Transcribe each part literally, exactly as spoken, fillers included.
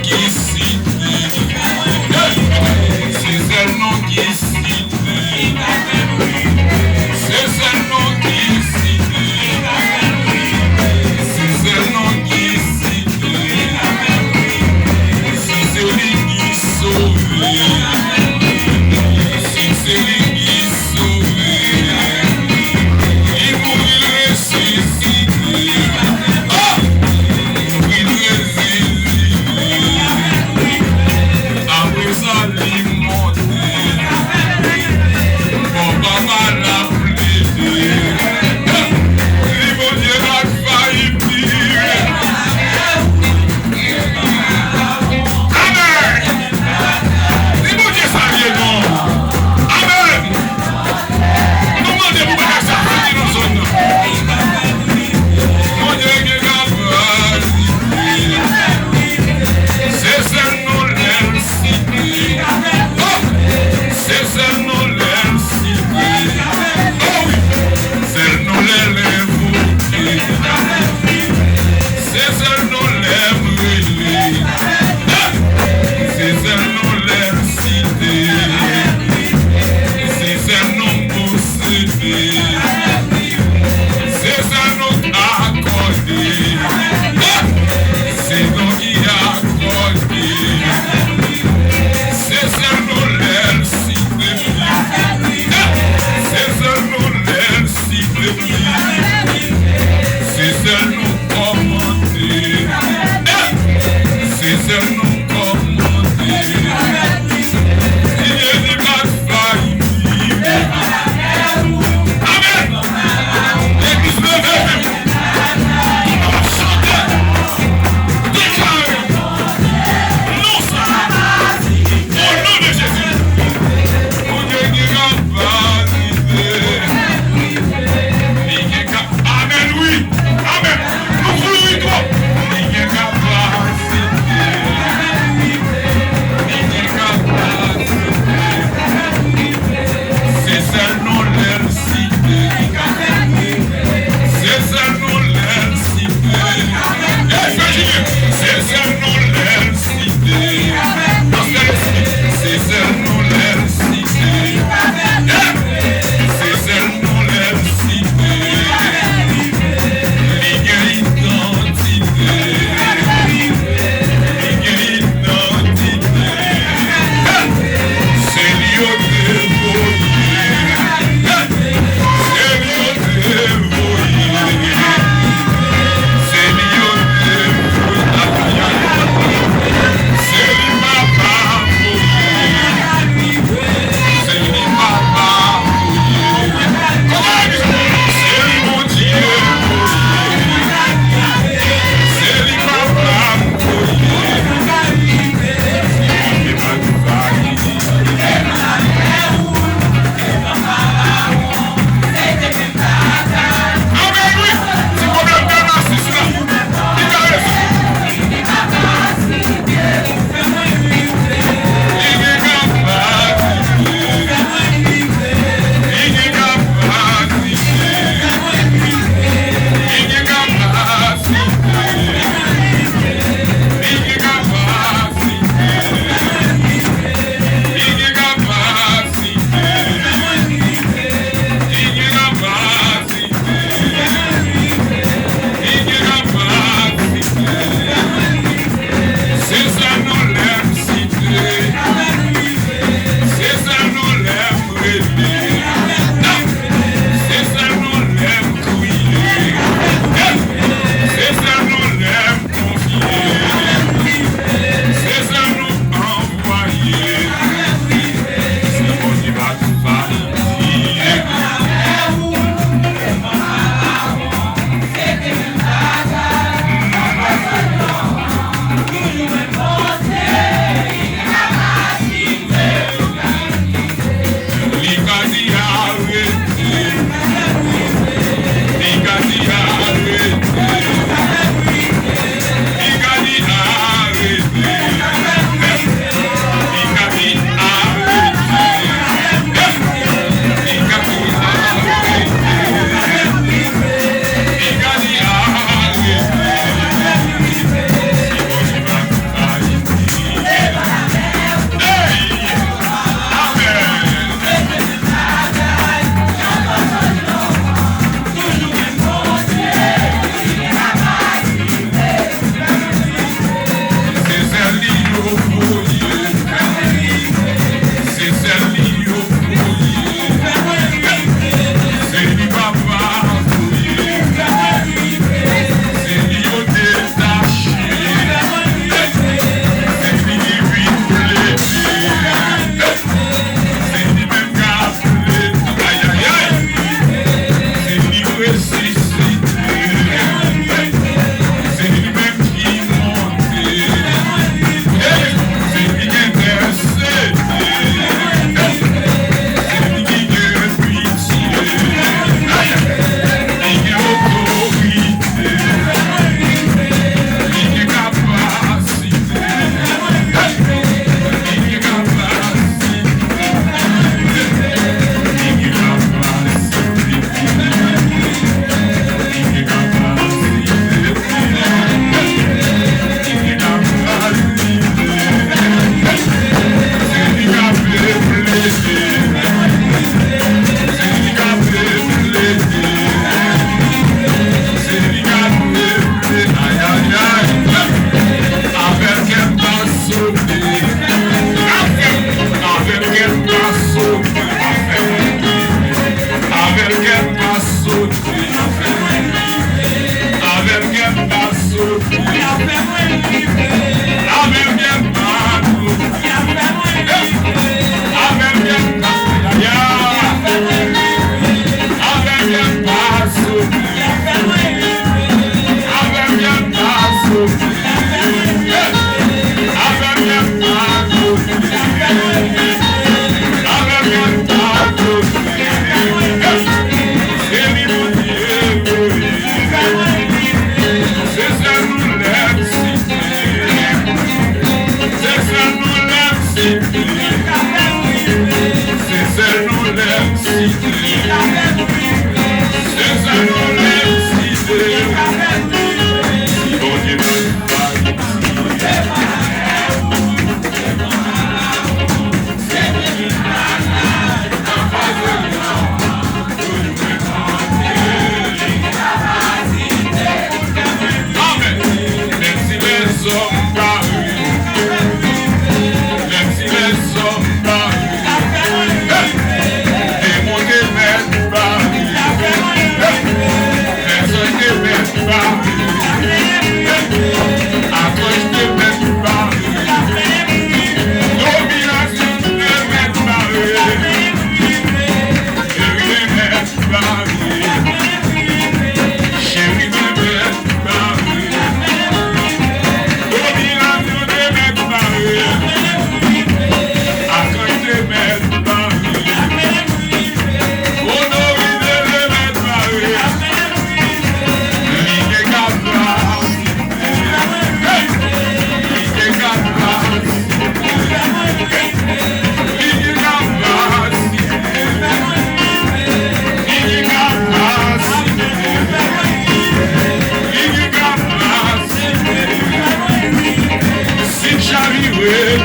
ki site. Se sèl non ki site. Se sèl non ki site. Se sèl non ki site. Si se li ki sove. Si se li ki sove. Li mouri, l resisite. Oh! Li mouri, l resisite.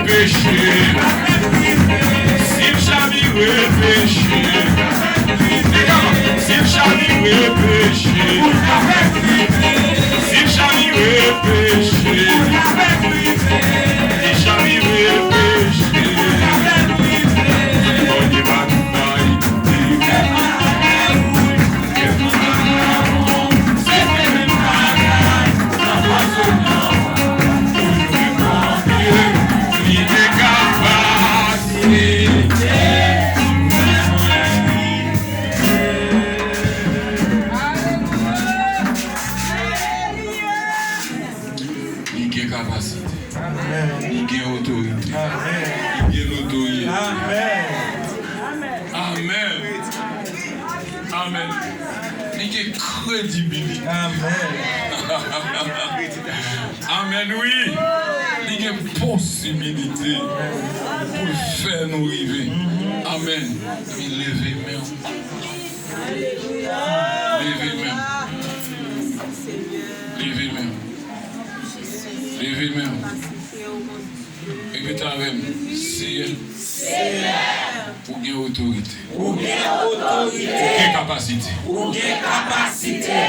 Peche. Si l chavire peche. Si l chavire peche. Si l chavire peche. Si l chavire peche. Bondye pa tou bay. Li gen kapasite. Li gen otorite. Li gen notorite. Amèn. Amèn. Li gen kredibilite. Amèn, wi. Li gen posibilite pou l fè nou rive. Amèn. Li leve men w. Leve men w. Leve men w. Leve men w. Repete avè m. Seyè, ou gen otorite. Ou gen otorite. Ou gen kapasite. Ou gen kapasite.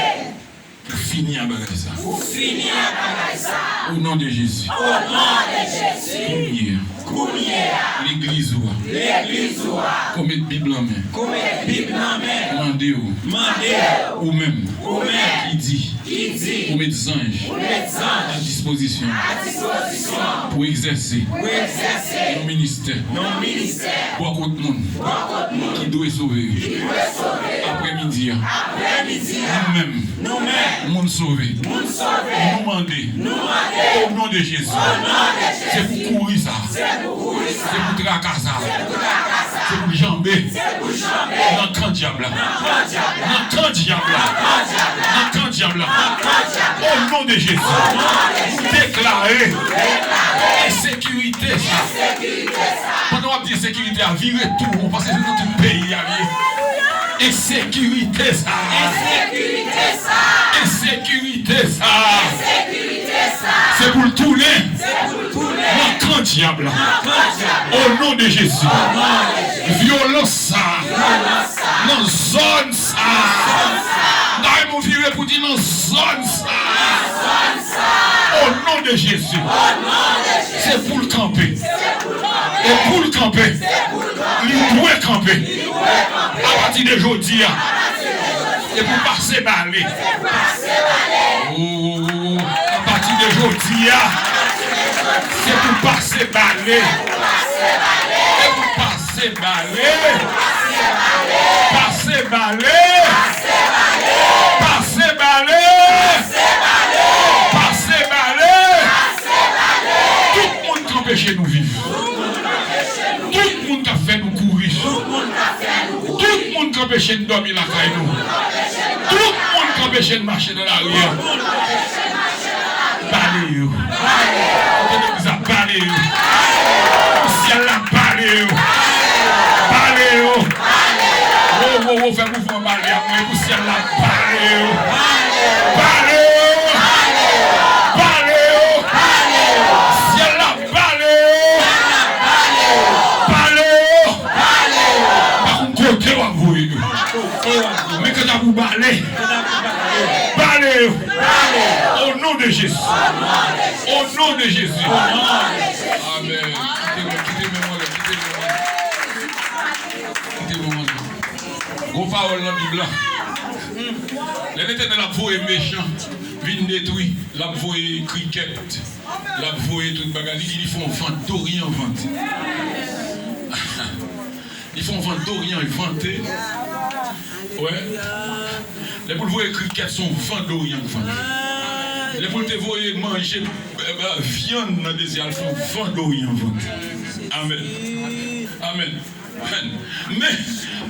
Pou fini ak bagay sa. Pou fini ak bagay sa. O non de Jezi. O non de Jezi. Kounye a. Kounye a. Legliz ou a. Legliz ou a. Ou met Bib nan men. Ou met Bib nan men. Mande w. Mande w. Ou menm. Ou menm. Ki di. Ki di. Ou met zanj. Ou met zanj. A dispozisyon. A dispozisyon. Pou egzèse. Pou egzèse. Yon ministè. Yon ministè. Bò kot moun. Bò kot moun. Ki dwe sove yo. Ki dwe sove yo. Aprèmidi a. Aprèmidi a. Nou menm. Nou menm. Moun sove. Moun sove. Nou mande. Nou mande. O non de Jezi. O non de Jezi. Se pou kouri sa. Se pou kouri sa. Se pou traka sa. Se pou traka sa. Se pou janbe. Se pou janbe. Nan kan dyab la. Nan kan dyab la. Nan kan dyab la. Nan kan dyab la. Nan kan dyab la. O non de Jezi. O non de Jezi. Nou deklare. Nou deklare. Ensekirite sa. Ensekirite sa. Pandan w ap di ensekirite a, vire tou. Ou panse se nan tout peyi a li ye. Ensekirite sa. Ensekirite sa. Ensekirite sa. Ensekirite sa. Se pou l tounen. Se pou l tounen. Nan kan dyab la. Nan kan dyab la. O non de Jezi. O non de Jezi. Vyolans sa. Vyolans sa. Nan zòn sa. Nan zòn sa. Nan men w vire pou di nan zòn sa. Nan zòn sa. O non de Jezi. O non de Jezi. Se pou l kanpe. Se pou l kanpe. E pou l kanpe. Se pou l kanpe. Li dwe kanpe. Li dwe kanpe. Apati de jodi a. Apati de jodi a. E pou pase bale. E pou pase bale. O, o, o, o. Apati de jodi a. Apati de jodi a. Se pou pase bale. Se pou pase bale. Se pou pase bale. Pase bale. Pase bale. Pase bale. Pase bale. Pase bale. Pase bale. Tout moun k anpeche nou viv. Tout moun k ap fè nou kouri. Tout moun k anpeche n dòmi lakay nou. Tout moun k anpeche n mache nan lari a. Bale yo. Kote legliz la, bale yo. Pou syèl la, bale yo. Bale yo. Wo, wo, wo, fè mouvman bale a mwen. Pou syèl la, bale yo. Bale yo. Bale yo. Syèl la, bale yo. Bale yo. Pa konn kote w ap voye yo. Men kanta pou bale. Bale yo. O non de Jezi. O non de Jezi. Amèn. Kite men, kite men mwen, kite men mwen. Kite men mwen. Gwo pawòl nan Bib la. Lè Letènèl ap voye mechan vin detwi, l ap voye krikèt, l ap voye tout bagay. Li di li fè yon van doryan vante. Li fè yon van doryan vante. Wè. Lè pou l voye krikèt, se yon van doryan k vante. Lè pou l te voye manje, eh, eh, vyann nan dezè a, l fè yon van doryan vante. Amèn. Amèn. Amèn. Men,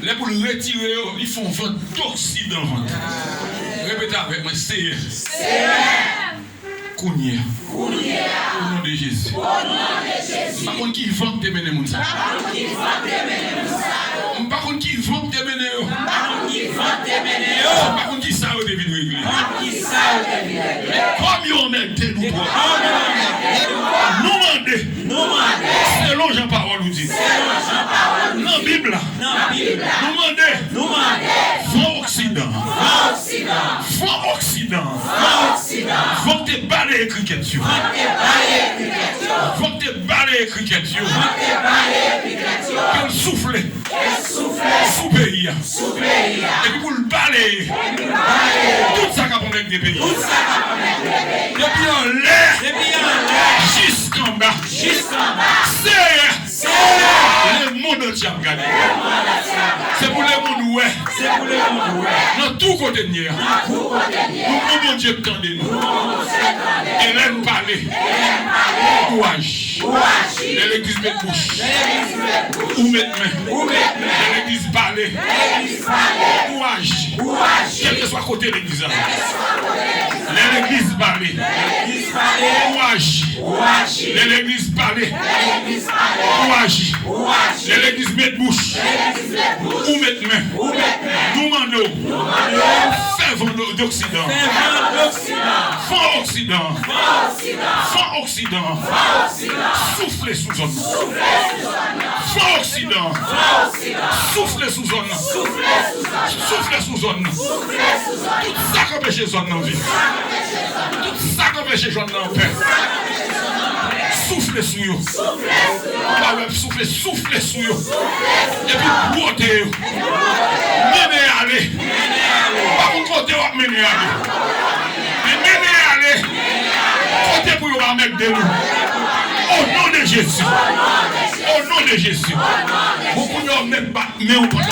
lè pou l retire yo, li fè yon van dosidan vante. Repete avèk mwen, Seyè. Seyè. Kounye a. Kounye a. O non de Jezi. O non de Jezi. M pa konn ki van k te mennen moun sa yo. M pa konn ki van k te mennen moun sa yo. M pa konn ki van k te mennen yo. M pa konn ki van k te mennen yo. M pa konn ki sa yo te vin regle. M pa konn ki sa yo te vin regle. Men kòm yo anmède nou twòp. Men kòm yo anmède nou twòp. Nou mande. Nou mande. Bondye. Nan Bib la, nou mande van oksidan. Van oksidan. Van k te baleye krikèt yo. Van k te baleye krikèt yo. Ke l soufle sou peyi a. Epi pou l baleye tout sa k ap anmègde peyi a. Depi anlè jiskanba. Seyè, lemonn antye ap gade. Se pou lemonn wè. Nan tou kote n ye a, nou gon Bondye k tande nou. E lè n pale, ou aji. Lè legliz met bouch, ou met men. Lè legliz pale, ou aji. Kèlkeswa kote legliz la. Lè legliz pale, ou aji. Lè legliz pale, ou aji. Lè legliz met bouch, ou met men. Nou mande w, fè van do- doksidan. Van oksidan. Van oksidan. Soufle sou zòn nan. Van oksidan. Soufle sou zòn nan. Soufle sou zòn nan. Tout sa k anpeche zòn nan viv. Tout sa k anpeche zòn nan anpè. Soufle sou yo. Ou pa wè soufle, soufle sou yo. Epi bwote yo. Mennen ale. Ou pa konn kote w ap mennen ale. Men mennen ale. Kote pou yo pa anmègde nou. O non de Jezi. O non de Jezi. Bon, kounye a w menm bat men w pandan